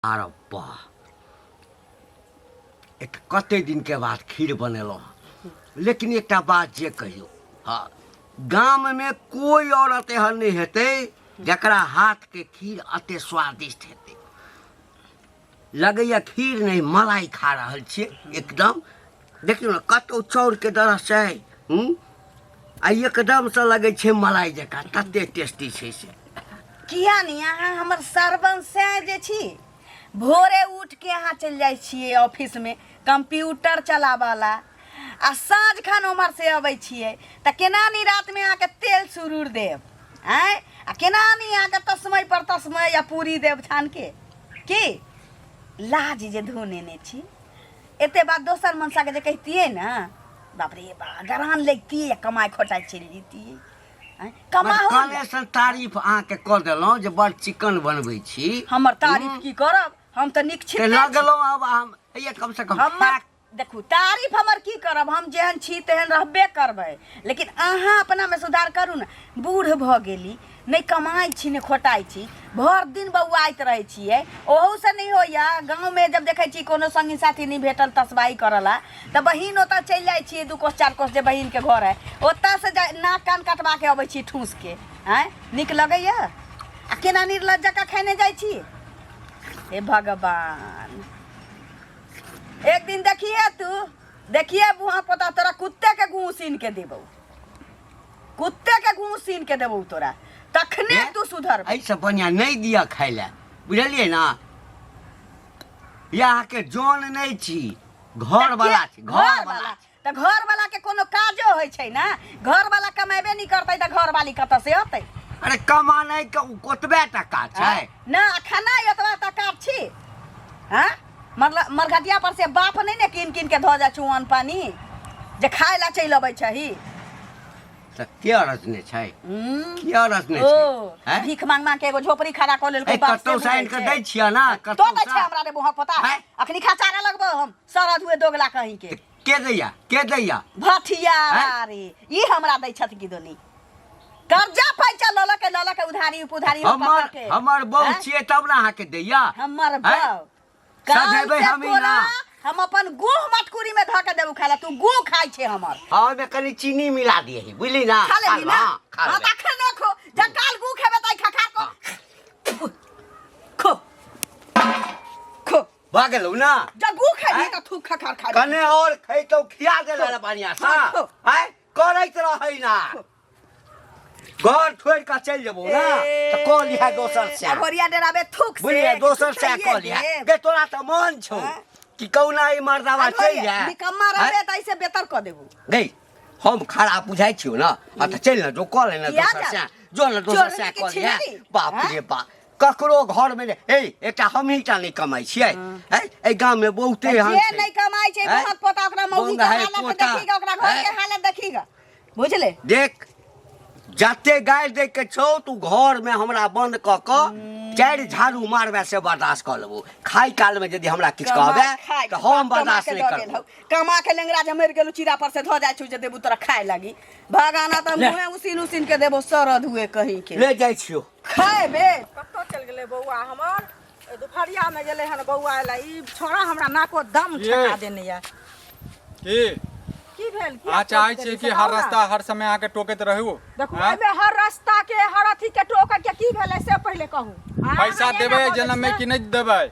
अरे वाह, एक कते दिनके बाद खीर बनेलहुँ हँ। लेकिन एकटा बात जे कहियौ, हँ, गाममे कोइ औरत एहन नहि हेतै जकरा हाथके खीर एते स्वादिष्ट हेतै। लगैए खीर नहि मलाई खा रहल छियै एकदम। देखियौ ने, कतहु चाउरके दरस छै आ एकदमसँ लगै छै मलाई जकाँ, तते टेस्टी छै से। किया नहीं अहाँ हमर सरबंसे जे छी, भोरे उठ के अहाँ चलि जाइ छियै ऑफिस में कंप्यूटर चलाबऽ ला, आ साँझ खन उम्हर से अबै छियै तऽ केना नहीं रात में अहाँके तेल सुरूर देब आँय, आ केना नहीं अहाँके तस्मै पर तस्मै या पूरी देब छान के। की लाज जे धो नेने छी, एते बात दोसर मनसाके जे कहितियै ने, बाप रे बा, गरान लगितियै या कमाइ खोटाइ चलि जैतियै। आँय, कमाहु कले लए। सन तारीफ अहाँके कऽ देलहुँ जे बड़ चिकन बनबै छी। हमर तारीफ की करब, हम तऽ नीक ते छी लगलहुँ आब हम ये कम से कम हमर खा देखू तारीफ हमर की करब, हम जेहन छी तेहन रहबे करबै, लेकिन अहाँ अपनामे सुधार करू ने। बूढ़ भऽ गेली, नहि कमाइ छी नहि खोटाइ छी, भरि दिन बौआइत रहै छियै, ओहूसँ नहि होइए। गाँवमे जब देखै छी कोनो सङ्गी साथी नहि भेटल तसबाही करऽ ला तऽ बहिन ओतऽ चलि जाइ छियै, 2 कोस 4 कोस जे बहिनके घर हइ ओतऽसँ जा नाक कान कटबाके अबै छी ठूसके। आँय, नीक लगैए? आ केना निर्लज जकाँ खेने जाइ छी। हे भगवान, एक दिन देखिए तू, देखिए बुआ पोता तोरा कुत्ते के गूँ सीन के देबौ, कुत्ते के गूँ सीन के देबौ तोरा, तखने हे? तू सुधर। एहिसँ बढ़िआँ नहि दिअ खाय लए, बुझलियै ने? या अहाँके जन नहि छी, घर वाला छी, घर वाला। तऽ घर वाला के कोनो काजो होइ छै ने? घर वाला कमेबे नहि करतै तऽ घर वाली कतऽ से अतै? अरे कमानाइ के ओतबे टका छै ना, खेनाइ ओतबा टका छी? हाँ, मतलब मरघटिया पर से बाप नहि ने कीन कीन के धऽ जाइ छौ अन्न पानी जे खाय ला चलि अबै छही। तऽ के रचने छै? के रचने ओ छै? हैं? भीख मांग मांग के एगो झोपड़ी खड़ा कऽ लेलकै ए, बाप से कतौ बुझै से आनि कऽ छै। दै छियै ने? तो कतौ दै छै से? हमरा रे बुहक पता। हैं? अखनी खचारा लगबो हम सरद हुए दोगला कहीं के। के दैया, के दैया भथिया? हैं? रे ई हमरा दै छथि कि दोनी कर्जा पैसा लऽ लऽ के, लऽ लऽ के उधारी उपधारी हम हमर पकड़ के। हमर बहू हैं? छियै तब ने अहाँके दैया। हमर हैं? बहू काल सधेबै से हमही तोरा ना। हम अपन गुह मटकुरी में धऽ के देबू खाय ला, तू गुह खाइ छै हमर। हाँ, ओहिमे कनि चीनी मिला दियही, बुझली ना? खा लेबही ना? हाँ, खा हाँ, लेबै। तऽ अखन खो, जब काल गुह खेबै तऽ खा खा खो खो खो। भऽ गेलौ ना? जब गुह खेबही हैं? तऽ थूक खा खा खा। कने और खैतौ, खिया देले बढ़िया से। हाँ, खो। आँय, करैत रहै ना, घर छोड़ि कऽ चलि जेबौ ना तऽ कऽ लिहे दोसर से। अघोरिया डेराबे थूक से। बुझलियै, दोसर से खाइए कऽ लिहे। देब। गे तोरा तऽ मन छौ हैं? कि कहुना ई मर्दावा चलि अघोरिया, जाय। निकम्मा हैं? रहबे तऽ ऐसे बेहतर कऽ देबू। गई, हम खराब बुझाइ छियौ ना? आ तऽ चलि ने जो, कऽ ले ने किया दोसर जाब? से, जो ने दोसर चोरनी से कि कऽ लिहे। छिनरी? बाप हैं? रे बाप, ककरो घर में हे एकटा हमही टा नहि कमाइ छियै। हैं? एहि गाम में बहुते एहन जे छै। नहि कमाइ छै हैं? बहुत पोता, ओकरा मौगी के बंग है, हालत पोता। देखी, ओकरा घर के हैं? हालत देखी ग, बुझले? देख, जते गारि दै के छौ तू घर में हमरा बंद कऽ कऽ 4 झाड़ू मारबे से बर्दाश्त कऽ लेबो। खाय काल में यदि हमरा किछु कमा कहबे खाय तऽ के हम बाप कमा बर्दाश्त के नहि दऽ गेल करबो। हौ। कमा के लेंगरा जे मरि गेलौ, चीरा पर से धऽ जाइ छौ जे देबू तोरा खाय लागी भगाना तऽ ले। मुँहे उसिन उसिन के देबो सरद हुए कहीं के। ले जाइ छियौ। खैबे। कतऽ चलि गेलै बौआ हमर? ए, दुपहरियामे गेलै हन बौआ एला। ई छोड़ा हमरा नाको दम ये। ठेका देने यऽ। की की भेल? किया अहाँ चाहै टोकि छियै देली कि से हर कहू ने। रास्ता हर समय अहाँके टोकैत रहू? देखू, आँय? एहिमे हर रास्ता के हर अथी के टोकऽ के की भेलै से पहिले कहू। आ पैसा अहाँ एना देबै बजै जनम में छियै? कि नहि देबै?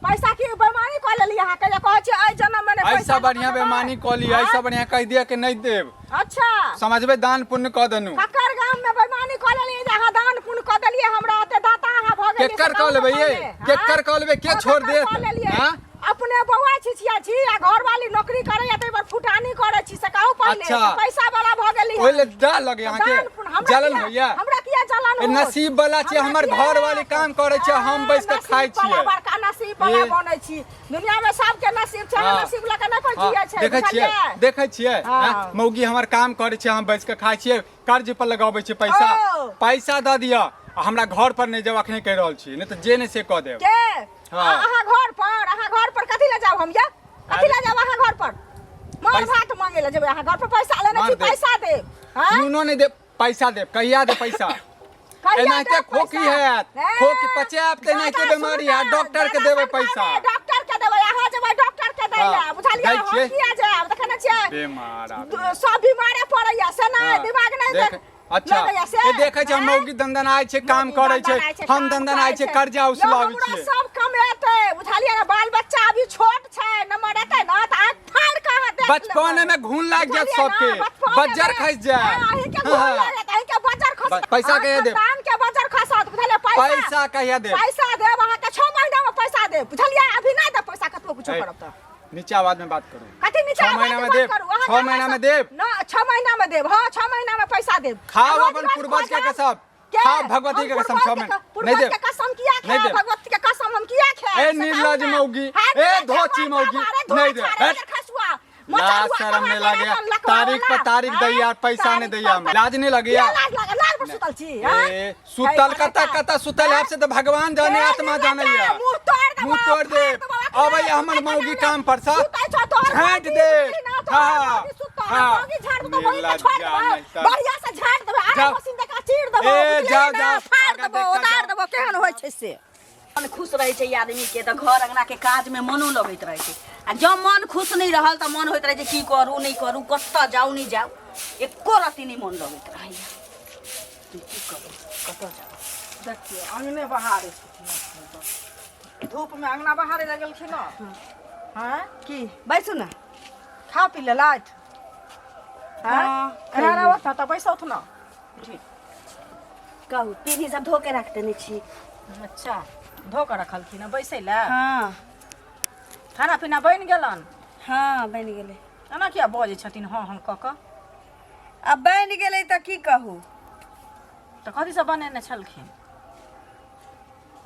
पैसा की बेईमानी कऽ लेली अहाँ के जे कहै छियै एहि जनम में नहि ऐसा पैसा लऽ कऽ बढ़िया देबै? बेईमानी कऽ ली, आँय? ऐसा बढ़िया कहि दिअ कि नहि देब। अच्छा, समझबै दान पुण्य कऽ देनु। ककर गाम में बेईमानी कऽ लेलियै जे अहाँ दान पुण्य कऽ देलियै? हमरा ओते दाता अहाँ भऽ गेलियै से केकर कहू कऽ ने लेबै ये? पहिले, आँय? केकर कऽ लेबै? के हँ, छोड़ केकर देत? कऽ लेलियै? आँय? अपने बौआ छिछिया छी आ घरवाली नौकरी करैया तै पर फुटानी करै छी से कहू पहिले। अच्छा। से पैसा वाला भऽ गेली। ओहि ले डर लगे अहाँके? दान पुण्य हमरा जलन किया- होइया? हमरा किया जलन ए, होत? नसीब वाला छियै, हमरा हमर किया घर वाली होत? काम करै छै, हम बैस कऽ नसीब खाइ वाला, छियै। बड़का नसीब वाला ए। बनै छी। दुनिया में सबके नसीब छै, हाँ। नसीब लऽ कऽ नहि कोइ हाँ, जियै छै, देखै छियै? बुझलियै? देखै छियै? हाँ। हाँ, मौगी हमर काम करै छै, हम बैस कऽ खाइ छियै, कर्ज पर लगाबै छियै पैसा। ओ। पैसा दऽ दिअ आ हमरा घर पर नहि जाउ, अखने कहि रहल छी, नहि तऽ जे नहि से कऽ देब। के? हाँ। अहाँ घर पर, अहाँ घर पर कथी लए जाउ हम ये? कथी लए जाउ अहाँ घर पर? मार भात मांगे लए जेबै अहाँ घर पर? पैसा लेने मार छी? देब। पैसा देब? हाँ? नूनो नहि देब, पैसा देब। कहिया देब पैसा? कहिया एनाहिते देब खोखी पैसा? हैत ए, खोखी पचायब तऽ एनाहिते दादा, बेमारी सुनू हैत ने, डॉक्टर के दादा देबै सरकार पैसा ने डॉक्टर के देबै अहाँ जेबै डॉक्टर के दै लए हाँ, बुझलियै दै हम छियै। किया जायब देखै ने छियै बेमार आदमी। सब बीमारे पड़ैया से नहि हाँ, दिमाग नहि देख अच्छा लगैया से ए देखै छै हम आँय? मौगी दंदनाइ छै काम मौगी करै छै दंदनाइ छै, हम काम दंदनाइ करै छै कर्जा यौ, उसलाबै हमरा छियै सब कमेतै बुझलियै ने बाल बच्चा अभी छोट छै नम्बर एतै ने तऽ आँखि फाड़ि कऽ अहाँ देख लेबै। बचपने में घून लागि जायत बुझलियै ने? सबके बचपने बज्जर में- खसि जायत हाँ, अहींके घून हाँ। लागत अहींके बज्जर खसत पैसा कहिया देब? खानदान के बज्जर खसत बुझलियै पैसा पैसा कहिया देब पैसा देब अहाँके 6 महीना में पैसा देब बुझलियै अभी नहि देब पैसा कतबो कुछो ए, करब तऽ नीचा आवाज में बात करू कथी नीचा छह आवाज महीना में में बात देब करू? अहाँ छह महीना में देब ना 6 महीना में देब हाँ 6 महीना में पैसा देब खाओ रोज अपन रोज पूर्वज के खोजब। कसम के? खाओ भगवती के हम कसम पूर्वज छह के महीना पूर्वज नहीं देब के कसम किया नहीं खाए देब। भगवती के कसम हम किया खाए ए निर्लज मौगी ए धोची मौगी नहीं देब बैठ लाज शरम नहीं लगे तारीख पर तारीख दैया पैसा नहीं दैया हमरा। लाज नहीं लगैया लाज लागे लाज पर सुतल छी हाँ? ए सुतल कता कता सुतल है से तो भगवान जाने ए, आत्मा जाने निर्लज्जा, या मुंह तोड़ देबो, मुंह तोड़ दे फाड़ देबो, अब ये हमर सुतै मौगी छौ काम पर सा सुतै छौ तोहर झाँट मौगी दे बुझली ना, तोहर हाँ मौगी सुतौ, हाँ मौगी झाड़ देतौ, मौगी के छोड़ निर्लज्जा देबो, नहीं तर। बढ़िया से झाड़ देबो, आरा जाओ। मशीन दे के चीर देबो, ए, बुझलियै जाओ, ना, जाओ, फाड़ आगा देबो, देखता उतार जाओ। देबो, केहन होइ छै से। मन खुश रहै छै आदमीके तऽ घर अङ्गनाके काजमे मनो लगैत रहै छै आ जँ मन खुश नहि रहल तऽ मन होइत रहै छै की करू नहि करू कतऽ जाउ नहि जाउ एको रत्ती नहि मन लगैत रहैए की करू कतऽ जाउ देखियौ अङ्गने बहारै छथिन एखन तऽ। धूपमे अङ्गना बहारै लए गेलखिन हँ आँय की बैसू ने खा पी लेलथि आँय हँ, एना रहत ने तऽ बैसौथ ने कहू पीढ़ी सब धो के राख देने छी अच्छा धो कऽ रखलखिन हँ बैसै लए हँ खाना पीना बनि गेलनि हँ बनि गेलै एना किया बजै छथिन हँ हँ कऽ कऽ आ बनि गेलै तऽ की कहू तऽ कथी सब बनेने छलखिन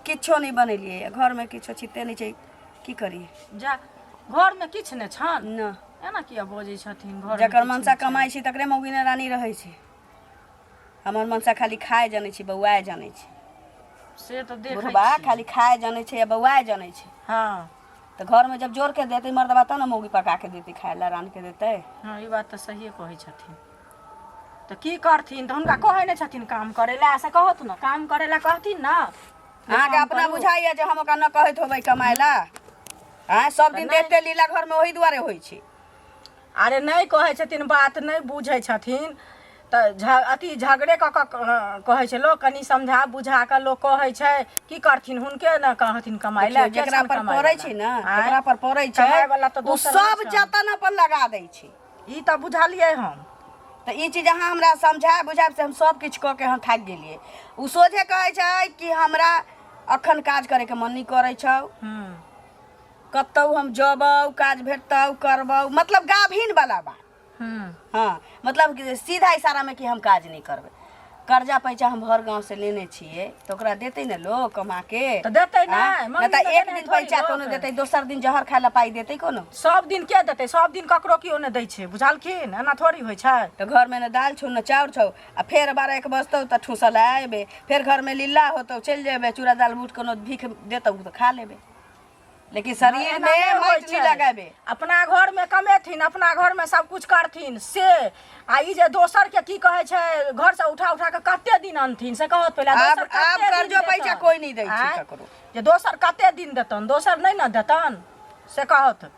किछो नहि बनेलियै घरमे किछो छिते नहि छै की करियै जा घरमे किछु नहि छनि न एना किया बजै छथिन घर जकर मनसा कमाइ छै तकरे मौगी ने रानी रहै छै हमर मनसा खाली खाए जानै छै बौआए जानै छै से तऽ देखै बुढ़बा छियै। खाली खाए जानै छै या बौआए जानै छै हँ तऽ घरमे जब जोर के देतै मर्दबा तब ने मौगी पका के देतै खाए लए रान के देतै हँ ई बात तऽ सहिए कहै छथिन तऽ की करथिन तऽ हुनका कहै नहि छथिन काम करै लए से कहत ने काम करै लए कहथिन ने जे अहाँके काम अपना करू। बुझाइए जे हम ओकरा न कहैत होबै कमाए लए आँय सब दिन नहि। तऽ एते लीला घरमे ओहि दुआरे होइ छै अरे नहि कहै छथिन बात नहि बुझै छथिन तऽ झ अथी झगड़े कऽ कऽ कहै छै लोक कनि समझा बुझा कऽ लोक कहै छै की करथिन हुनके ने कहथिन कमाइ लए देखियौ, जेकरा पर पड़ै छै ने जेकरा पर पड़ै छै कमाइवला तऽ ओ दोसर सब नहि छै। जतन अपन लगा दै छै ई तऽ बुझलियै हम तऽ ई चीज अहाँ हमरा समझायब बुझायब से हम सब किछु कऽ के हम थाकि गेलियै ओ सोझे कहै छै कि हमरा अखन काज करैके मन नहि करै छौ हूँ कतहु हम जबौ काज भेटतौ करबौ मतलब गाभिन वाला बात हूँ हँ मतलब कि सीधा इशारामे कि हम काज नहि करबै कर्जा पैसा हम भर गाँव से लेने छियै तऽ ओकरा देतै ने लोक कमा के तऽ देतै नहि, आँय? मम्मी नहि तऽ तऽ एक देने दिन थोड़ी पैसा लोक। कोनो देतै दोसर दिन जहर खाय लए पाइ देतै कोनो सब दिन के देतै सब दिन ककरो केओ नहि दै छै बुझलखिन एना थोड़ी होइ छै तऽ घरमे ने दालि छौ ने चाउर छौ आ फेर 12-1 बजतौ तऽ ठूसल अयबै फेर घरमे लीला होतौ चलि जेबै चूड़ा दालि बूट कोनो भीख देतौ तऽ खा लेबै लेकिन शरीर एना में नहि होइ माटि नहीं छै। लगाबे अपना घर में कमेथिन अपना घर में सब कुछ करथिन से आ ई जे दोसर के की कहै छै घर से उठा उठा के कते दिन अनथिन से कहत पहिले आब दोसर कते आब दिन कर्जो पैसा देतन? कोई नहीं दै छै आँय? ककरो जे दोसर कते दिन देतन दोसर नहि ने देतन से कहत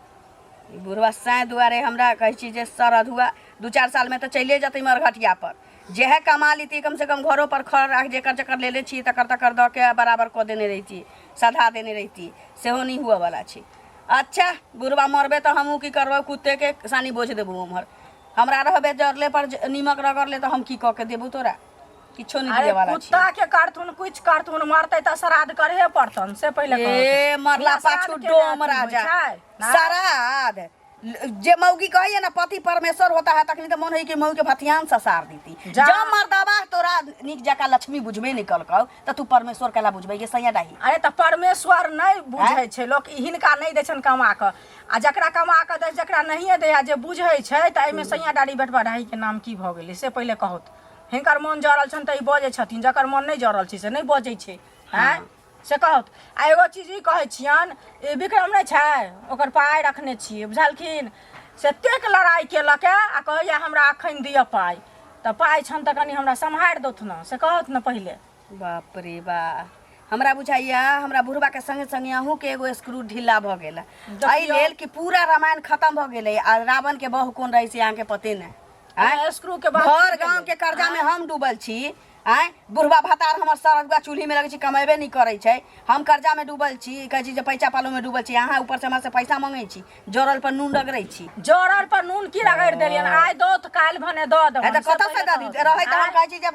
ई बुढ़वा साँय दुआरे हमरा कहै छी जे सर अधुआ 2-4 साल में तऽ चलिए जेतै मरघटिया पर जेहे कमा लेती कम से कम घरो पर खर राख जेकर जेकर लेले छी तकर तकर दऽ के बराबर कऽ देने रहिती सधा देने रहिती सेहो नहि हुअ वाला छै अच्छा बुढ़वा मरबे तऽ हमहूँ की करबै कुत्ते के सानी बोझ देबू उम्हर हमरा रहबे जरले पर नीमक रगड़ले तऽ हम की कऽ के देबू तोरा किछो नहि अरे दिअ वाला छै कुत्ता के करथुन कुछ करथुन मरतै तऽ श्राद्ध करहे पड़तन से पहिले ए कहत। मरला बिना श्राद्ध पाछू केने डोम अथी होइ राजा छै? नहि? श्राद्ध जे मौगी कहैया ना पति परमेश्वर होता है तखनी तऽ मन होइ कि मौगी के भथियान ससार दीती जा। जब मर्दाबा तोरा नीक जकाँ लक्ष्मी बुझबे नहीं कलकौ तऽ तू परमेश्वर केला बुझबै ये सैया डाही अरे तऽ परमेश्वर नहि बुझै छै लोक ई हिनका नहि दै छनि कमा कऽ आ जकरा कमा कऽ दै जकरा नहिए दै आ जे बुझै छै तऽ एहिमे सैया डाढ़ी बेटबा डाही के नाम की भऽ गेलै से पहिले कहत हिनकर मोन जरल छनि तऽ ई बजै छथिन जकर मोन नहि जरल छै से नहि बजै छै आँय से कहत आ एगो चीज ई कहै छियनि ई विक्रम नहि छै ओकर पाइ रखने छियै बुझलखिन से एतेक लड़ाइ केलक आ कहैया हमरा एखन दिअ पाइ तऽ पाइ छनि तऽ कनि हमरा सम्हारि दौथ ने से कहत ने पहिले बाप रे बा, हमरा बुझाइया हमरा बुढ़बा के संगे संगे अहूँ के एगो स्क्रू ढीला भऽ गेल। एहि लेल कि पूरा रामायण खत्म भऽ गेलै आ रावण के बहु कोन रहै से अहाँके पते नहि। आँय? स्क्रू के बात भर गांव के कर्जा में हम डूबल छी। आँय, बुढ़बा भतार हमर सरगुआ चूल्ही में लगै छै, कमेबे नहि करै छै। हम कर्जा में डूबल छी, कहै छी जे पैसा पालो में डूबल छी। अहाँ ऊपर से हमरा से पैसा मंगै छी, जरल पर नून रगड़ै छी। जरल पर नून की रगड़ि देलियनि? आइ दौ तऽ काल्हि भने दऽ देबनि। तऽ कतऽ से दऽ दी? रहै तऽ हम कहै छी जे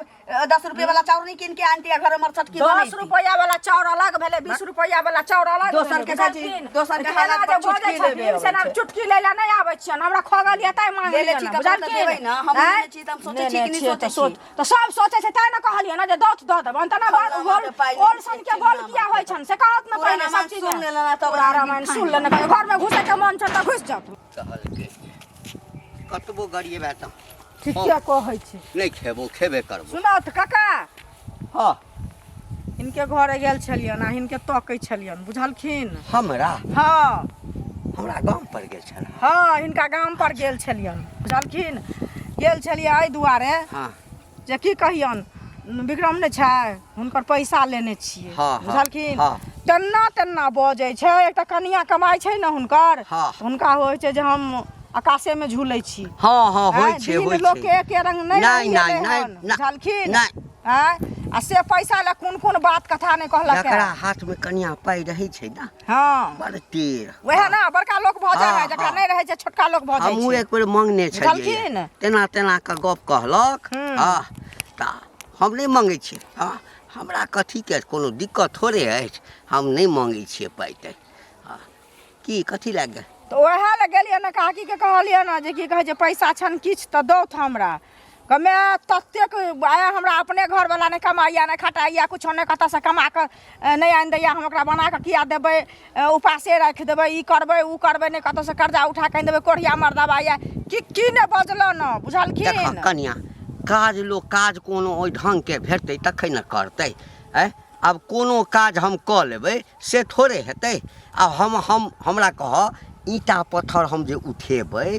10 रुपये वाला चाउर नहीं कीन के आनती, घर में मरचटकी 10 बनैती। रुपया वाला चाउर अलग भेलै, 20 रुपया वाला चाउर अलग दोसर भेलै, के कहै छी, बुझलखिन? दोसर के एना हालत जे पर बजै चुटकी छथिन, लेबे से अबै ना छै। चुटकी लै लए नहि आबै छियनि, हमरा खगल यऽ तैं मांगलियनि लेले छी हन, ककरो तऽ बुझलखिन? देबै ना, हमहूँ आँय? लेने छी तऽ हम सोचै छी लेने कि नहि छियै सोचै तऽ छी। तऽ सब सोचै छै तैं ने कहलियै ने जे दऽ दऽ देबनि, तऽ ना फल्लाँ ओल के पाइ ओल नहि सन छै, के बोल चिल्लाँ किया मारतै। होइ छनि से कहत ने पूरा पहिले सब रामायण चीज। सुन लेलनि तब पूरा रामायण सुन लेने, घरमे घुसै के मन छनि तऽ घुसि जाउ। कहलकै कतबो गरिएबे तऽ ठीके कहै छै। नहि खेबो, खेबे करबो। सुनत काका? हँ। हिनके घरे गेल छलियनि आ हिनके तकै छलियनि, बुझलखिन? हमरा? हँ। हमरा गाम पर गेल छल? हँ, हिनका गाम पर गेल छलियनि, बुझलखिन? गेल छलियै एहि दुआरे जे की कहियनि, विक्रम नहि छै, हुनकर पैसा लेने छियै। हँ, हँ, बुझलखिन? हँ। तेना तेना बजै छै। एकटा कनिया कमाइ छै ने हुनकर, तऽ हुनका होइ छै जे हम आकाशेमे झूलै छी। हँ हँ होइ आँय, छै। दिन होइ लोक छै। के एके रंग नहि नहि, रहि नहि, गेलै नहि, हन, नहि, बुझलखिन? नहि। आँय, आ से पैसा लए कोन कोन बात कथा नहि कहलक। जकरा हाथमे कनिया पाइ रहै छै ने, बड़ टेढ़। वएह ने, बड़का लोक भऽ जाइ है, जकरा हँ। नहि रहै छै छोटका लोक भऽ जाइ हमहूँ छै। एक बेर मंगने छलियै। बुझलखिन? तेना तेना कऽ गप कहलक। हँ, तऽ हम नहि मंगै छियै। हँ, हमरा कथीके कोनो दिक्कत थोड़े अछि? हम नहि मंगै छियै पाइ ताइ। हँ, की कथी लागि गेल? तऽ उएह लए गेलियै ने, काकीके कहलियै ने जे की कहै छै, पैसा छनि किछु तऽ दौथ हमरा। कमे ततेक आय, हमरा अपने घरवला नहि कमाइया, नहि खटाइया, कुछो नहि, कतऽसँ कमा कऽ नहि आनि दैया। हम ओकरा बना कऽ किया देबै? उपासे राखि देबै, ई करबै, ओ करबै, नहि कतऽसँ कर्जा उठा कऽ आनि देबै। कोढ़िया मरदबा यऽ, की की नहि बजलहुँ ने, देखऽ बुझलखिन? कनिया, काज लोक काज कोनो ओहि ढङ्गके भेटतै तखन ने करतै। आँय, आब कोनो काज हम कऽ लेबै से थोड़े हेतै। आब हम हमरा कहऽ, ईंटा पत्थर हम जे उठेबै,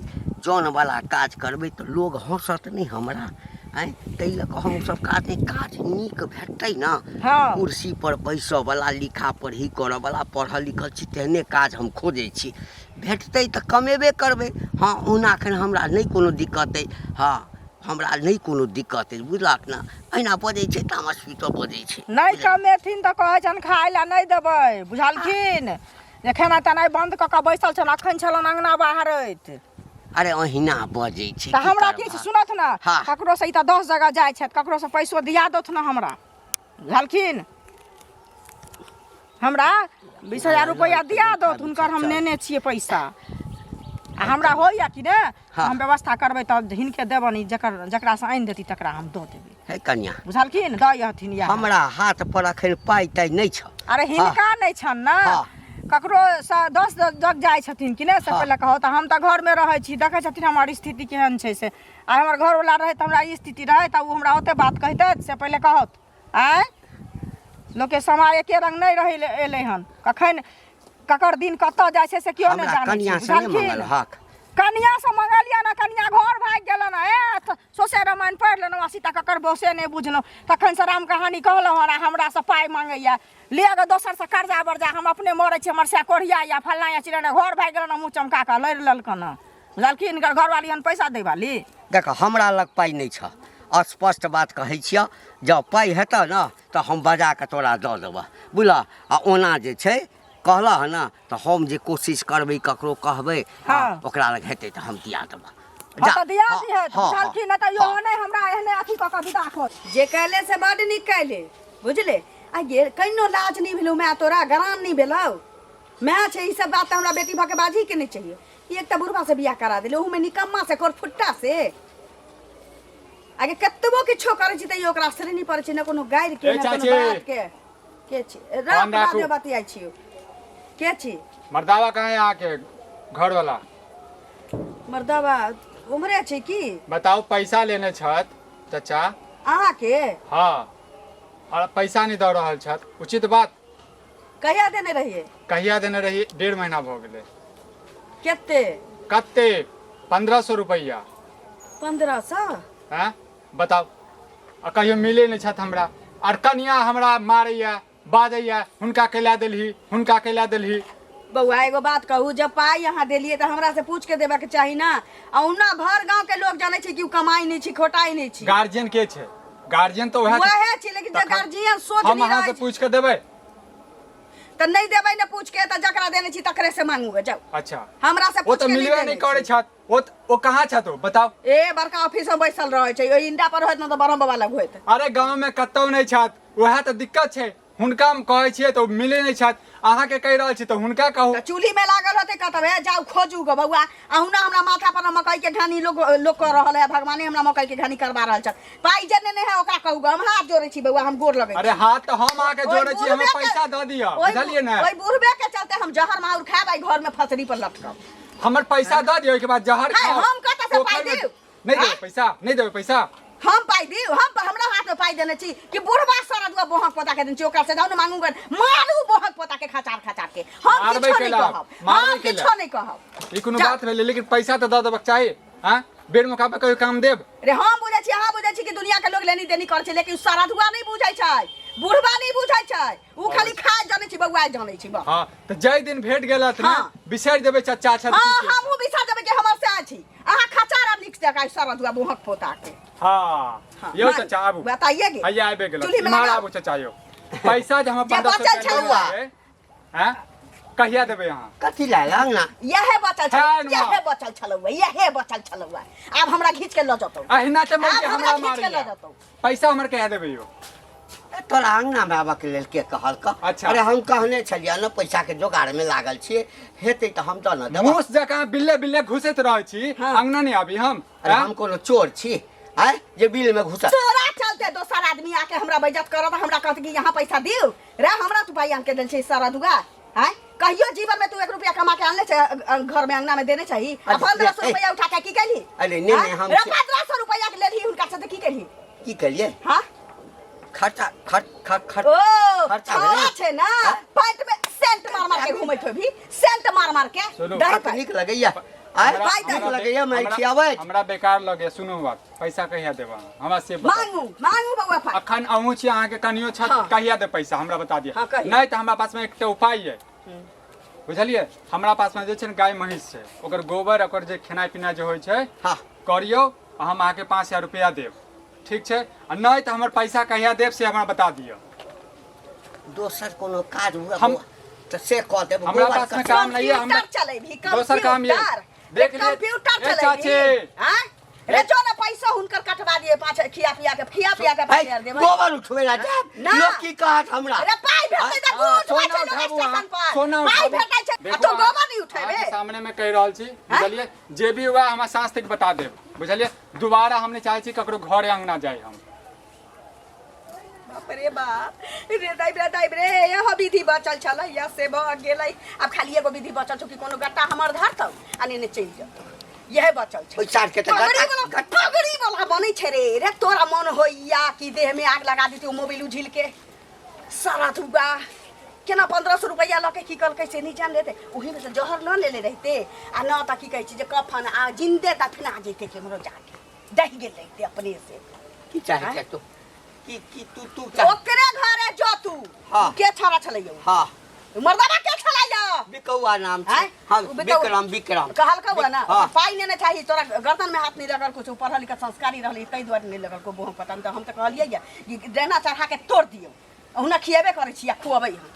जनवला काज करबै तऽ लोग हँसत नहि हमरा? आँय, ताहि लऽ कऽ हम सब काज नहि। काज नीक भेटतै ने, कुर्सी पर बैसऽवला, लिखा पढ़ी करऽवला, पढ़ल लिखल छी, तेहने काज हम खोजै छी। भेटतै तऽ कमेबे करबै। हँ, ओना एखन हमरा नहि कोनो दिक्कत अइ। हँ, हमरा नहि कोनो दिक्कत अइ, बुझलक ने? अहिना बजै छै, तामस पीतो बजै छै। नहि कमेथिन तऽ कहै छनि खाय लए नहि देबै, बुझलखिन? जे खेनाइ तेनाइ बन्द कऽ कऽ बैसल छनि, अखन छलनि अङ्गना बाहरैत। अरे, अहिना बजै छै। तऽ की हमरा करबह? किछु सुनत ने। ककरोसँ ई तऽ 10 जगह जाइ छथि, ककरोसँ पैसो दिया दौथ ने हमरा, बुझलखिन? हमरा 20,000 रुपैआ दिया दौथ हुनकर, हम नेने छियै पैसा। आ हमरा होइया कि ने, हम व्यवस्था करबै तब हिनके देबनि, जकर जकरासँ आनि देती तकरा हम दऽ देबै। हे कन्या। बुझलखिन? दऽ हथिन इएह। हमरा हाथ पर अखन पाइ ताइ नहि छ। अरे, हिनका नहि छनि ने, ककरो सँ 10 जग जाइ छथिन कि नहि से पहिले कहू तऽ। हम तऽ घरमे रहै छी, देखै छथिन हमर स्थिति केहन छै से। आ हमर घरवला रहै तऽ हमरा ई स्थिति रहै तऽ ओ हमरा ओते बात कहितथि से पहिले कहत? आँय, लोकके समय एके रंग नहि रहै एलै हन। कखन ककर दिन कतऽ जाइ छै से केओ नहि हमरा जानै छै। कनिया से नहि बुझलखिन? मंगल हक? कनिया से मंगलियै ने, कनिया घर भागि गेलन। ए सौंसे रामायण पढ़ि लेलहुँ आ सीता ककर बौसे नहि बुझलहुँ। तखन से राम कहानी कहलहुँ हन आ हमरा से पाइ मांगैया, लिअ गे दोसरसँ कर्जा बर्जा, हम अपने मरै छी, हमर सएह कोढ़िया या फल्लाँ या चिल्लाँ। घर भागि गेलन, मुँह चमका कऽ लड़ि लेलकन हँ, बुझलखिन? हिनकर घरवाली हन पैसा दै वाली। देख, हमरा लग पाइ नहि छ, स्पष्ट बात कहै छियह। जँ पाइ हेतह ने तऽ हम बजा कऽ तोरा दऽ देबह, बुझलह? आ ओना जे छै कहलह हँ ने, तऽ हम जे कोशिश करबै, ककरो कहबै, ओकरा लग हेतै तऽ हम दिया देबह। हँ जा, तऽ दिया हँ, दिहे। हँ, हँ, बुझलखिन? नहि तऽ इहो नहि हमरा एहने अथी कऽ कऽ विदा कर। जे कैले से बड नीक कैले, बुझले? आ गे, कहिनो लाज नहि भेलौ माय तोरा? गरान नहि भेलौ? माय छै, ई सब बात तऽ हमरा बेटी भऽ के बाजही के नहि चाहिए। एक तऽ बुढ़बा से बियाह करा देले, ओहूमे निकम्मा से, करफुट्टा से। आगे कतबो किछो करै छी तैयो ओकरा असरे नहि पड़ै छै, ने कोनो गारि के ए ने कोनो चाची। बात के। के छी? राख। फोन राखू। बादमे बतियाइ छियौ। के छी? मर्दावा कहाँ है अहाँके घर वाला? मर्दाबा उम्हरे छै की? बताउ, पैसा लेने छथि चाचा। अहाँके? हाँ, और पैसा नहीं दऽ रहल छथि, उचित बात? कहिया देने रहियै? कहिया देने रही? 1.5 महीना भऽ गेलै। कते? कते? 1500 रुपैआ। 1500? हैं, बताउ, आ कहियो मिले नहि छथि हमरा। आर कनिया हमरा मारैया बाजैया हुनका कैला देलही हुनका कैला देलही। बौआ एगो बात कहू, जब पाइ अहाँ देलियै तऽ हमरा से पूछ के देबऽ के चाही ना। आ ओना भर गाँव के लोग जानै छै कि उ कमाइ नहि छी खोटाइ नहि छी। गार्जियन के छै? गार्जियन तऽ वएह वएह छै, लेकिन जे तखन गार्जियन सोच हम नहि अहाँ से रहै छै। पूछ के देबै तऽ नहि देबै ने पूछ के, तऽ जकरा देने छी तकरे से मांगू गे, जाउ। अच्छा। हमरा से ओ पूछ तऽ के नहि मिलबे देने नहि करै छी। छथि। ओ कहाँ छथि ओ बताउ? ए बड़का ऑफिस में बैसल रहै छै, ओहि इंडा पर होइत न तऽ बरहम बाबा लग होइत। अरे गाँव में कतौ नहि छथि, वएह तऽ दिक्कत छै। हुनका हम कहै छियै तऽ ओ मिलै नहि छथि, अहाँके कहि रहल छी तऽ हुनका कहू। तऽ चूल्ही में लागल होतै कतौ, हे जाउ खोजू गो बौआ। अहुना हमरा माथा पर मकई के घानी लोग लोग कऽ रहल है, भगवाने हमरा मकई के घानी करवा रहल छथि। पाइ जे नेने है ओकरा कहू गो, हम हाथ जोड़ै छी बौआ, हम गोर लगै अरे छी। हाथ तऽ हम अहाँके ओहि जोड़ै छी, हमरा बुढ़बे के- पैसा दऽ दिअ, ओहि बुझलियै ने? ओहि बुढ़बे के चलते हम जहर माहुर खायब, आइ घर में फसरी पर लटकब। हमर पैसा दऽ दिअ, ओहिके बाद जहर हाय, खाउ। हम कतऽ से पाइ पोखरिमे- दिउ? नहि देबै आँय? पैसा, नहि देबै पैसा। हम पाइ दिउ? हम हमरा हाथ में पाइ देने छी कि बुढ़बा सरदुआ बोहक पोता के देने छी? ओकरा से जाउ ने मांगू गन, मारू बोहक पोता के खचार खचार के। हम मारबै किछो नहि कैला? कहब, मारबै हम कैला? किछो नहि कहब। ई कोनो जा। बात भेलै? लेकिन पैसा तऽ दऽ देबक चाही। आँय, बेर मौका पर कहियो काम देब? रे हम बुझै छी, अहाँ बुझै छी कि दुनिया के लोग लेनी देनी करै छै, लेकिन सरदुआ नहि बुझै छै, बुढ़बा नहि बुझै छै, उ खाली खाय जानै छी बौआ जानै छी बस। हाँ तऽ जाहि दिन भेट गेलत ने हाँ। बिसरि जेबै चचा छथि हाँ की के। हमहूँ बिसरि जेबै कि हमर से छी अहाँ खचारा नीक जकाँ सरदुआ बोहक पोता के। हाँ हाँ, यौ मान- चचा आबू। बताइए गे। हैया आबि गेल। चूल्ही में इम्हर लगाउ। आबू चचा यौ, पैसा जे हम जे 1500 बचल रुपया छलौ लेने आ। रहियै, हैं कहिया देबै अहाँ? कथी लए अंगना? इएह बचल छलौ, है नुआ। इएह बचल छलौ, इएह बचल छलौ। आब हमरा घीच के लऽ जतौ। अहिना तऽ आब मौगी हमरा हमरा घीच के लऽ मारैया। जतौ। पैसा हमर कहिया देबै यौ? ए, तोरा अंगना मे आबऽ के लेल के कहलक? अच्छा। अरे हम कहने छलियै ने पैसा के जोगाड़ में लागल छियै, हेतै तऽ हम तऽ न देबऽ। मूस जकाँ बिल्ले बिल्ले घुसैत रहै छी, हाँ। अंगना नहि आबी हम? अरे आँय? हम कोनो चोर छी आँय जे बिल में घुसल? तोरा चलते दोसर आदमी आके हमरा बेइज्जत करत, हमरा कहत कि यहाँ पैसा दियौ। रे हमरा तू पाइ आन के देल छै सारा दुगा? आँय कहियो जीवन में तू 1 रुपया कमा के आनले छै घर में अंगना में देने चाही? आ अरे, 1500 ए, रुपया उठा के की कैली? अरे, नहीं, नहीं, हम रे 1500 रुपया के लेलही हुनका से तऽ की कैली? की केलियै? हाँ खर्चा खर्च खर्च खर्च ओ खर्चा छौड़ा भेलै। छै ना, हाँ? पैंट में सेंट मार मार के घूमैत होबी, सेंट मार मार के। सुनू, दही अहाँके पाइ। नीक लगैया? आँय? हमरा- पाइ दही। नीक लगैया मारि हमरा- खियाबैत? हमरा बेकार लगैया। सुनू बात, पैसा कहिया देब अहाँ हमरा से बताउ। मांगू मांगू बौआ पाइ। अखन अहूँ छी, अहाँके कनियो छथि। हाँ। कहिया देब पैसा हमरा बता दिअ। हाँ, कहिया। नहि तऽ हमरा पासमे एकटा उपाय यऽ, बुझलियै? हमरा पासमे जे छै ने गाय महींस छै, ओकर गोबर ओकर जे खेनाइ पिनाइ जे होइ छै हाँ। करियौ, आ हम अहाँके 5000 रुपया देब, ठीक छै? आ नहि तऽ हमर पैसा कहिया देब से हमरा बता दिअ। दोसर कोनो काज हुए हम- बौआ, तऽ से कऽ देब। हमरा गोबर पासमे कऽ- काम नहीं है, हमरा- कंप्यूटर चलेबही? दोसर काम ये। कंप्यूटर देख लिए। कंप्यूटर ए चलेबही? चाची। आँय? रे जो ना पैसा हुनकर कटवा दिए, पाँच खिया पिया के, खिया पिया के 5000 देबै। गोबर उठबै ला जायब? ना। लोक की कहत हमरा? अरे पाइ भेटतै तऽ हाँ, गुड़ उठबै सोना छै लोग उठाबू अहाँ, स्टेशन पर। सोना पाइ उठाबू। भेटै छै आ देखू तू अहाँ- गोबर नहि उठेबे? अहाँके सामने में कहि रहल छी, बुझलियै? जे भी हुआ हमरा साँझ तक बता देब, बुझलियै? दोबारा हम नहि चाहै छी ककरो घरे अंगना जाय हम। बाप रे बाप रे, दाइ रे दाइ रे, यह विधि बचल छलै या से भऽ गेलै। आब खाली एगो विधि बचल छौ कि कोनो गट्टा हमर धरतौ आ नेने चलि जेतौ, इएह बचल छै। ओहि साँझके तऽ पगड़ी गट्टा- वाला पगड़ी वाला बनै छै रे। रे तोरा मन होइया कि देह में आग लगा देती मोबाइल उझिल के? सारा धुआ केना 1500 रुपैआ लऽ के की कहलकै से नहि जान लेते, ओहीमे से जहर न लेले रहिते आ न तऽ की कहै छै जे कफन आ जिन्दे दफना जैते केम्हरो जाके दहि गेल रहिते अपने से। की चाहै छै तू? की की तू तू चाह? ओकरे घरे जो तू। हाँ। के छौड़ा छलै यौ? हाँ। मर्दबा के छलै यौ? बिकौआ नाम छै। आँय? हाँ, ओ बिकौआ- विक्रम विक्रम कहलकौ हँ ना? हाँ। पाइ नेने चाही तोरा गर्दन में हाथ नहीं लगल कुछ, पढ़ल लिखल संस्कारी रहली ताहि दुआरे नहीं लगल को बहु पता नहीं। हम तऽ कहलियै ये कि डेना चढ़ा के तोड़ दियौ, ओहुना खिएबे करै छी आ खुअबै हम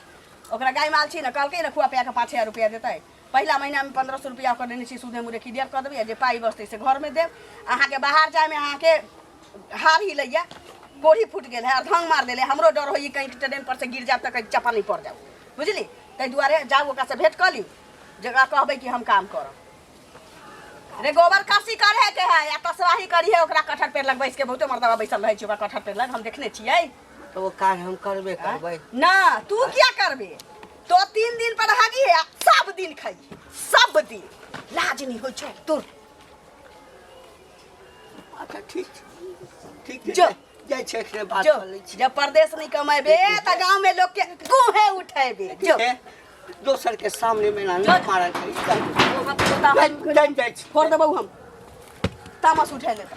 ओकरा। गाय माल छी ने, कहलकै ने खुआ पिया के 5000 रुपया देतै। पहिला महीनामे 1500 रुपया ओकर लेने छी, सुधे मुरे क्लियर कऽ देबै आ जे पाइ बचतै से घरमे देब। अहाँके बाहर जायमे अहाँके हार हिलैया, कोढ़ी फूटि गेल है, अर्धंग मार देले। हमरो डर होइए कहीं ट्रेन पर से गिर जायब तऽ कहीं चपा नहीं पड़ जाउ, बुझली? ताहि दुआरे जाउ ओकरासँ भेँट कऽ लिउ, जकरा कहबै कि हम काम करब। रे गोबर कसी करे के है या तसवाही करी है ओकरा कटहर पेड़ लग बैस के, बहुते मर्दबा बैसल रहै छै ओकरा कटहर पेड़ लग, हम देखने छियै। तऽ ओ काज हम करबे करबै। ना तू क्या करबे? तो 3 दिन पर हागी है, सब दिन खाई सब दिन, लाज नहीं होइ छौ तोर? अच्छा ठीक छै, ठीक छै। जो। जाइ छै एखने बात जो कऽ लै छी। जब परदेश नहीं कमेबे तऽ गांव में लोग के गुहे उठेबे, जो। ठीक है, दोसर के सामने में ना नहीं मारल करी। ओ बात तो जाइ जाइ छी। फोड़ देबौ हम, तामस उठा लेता।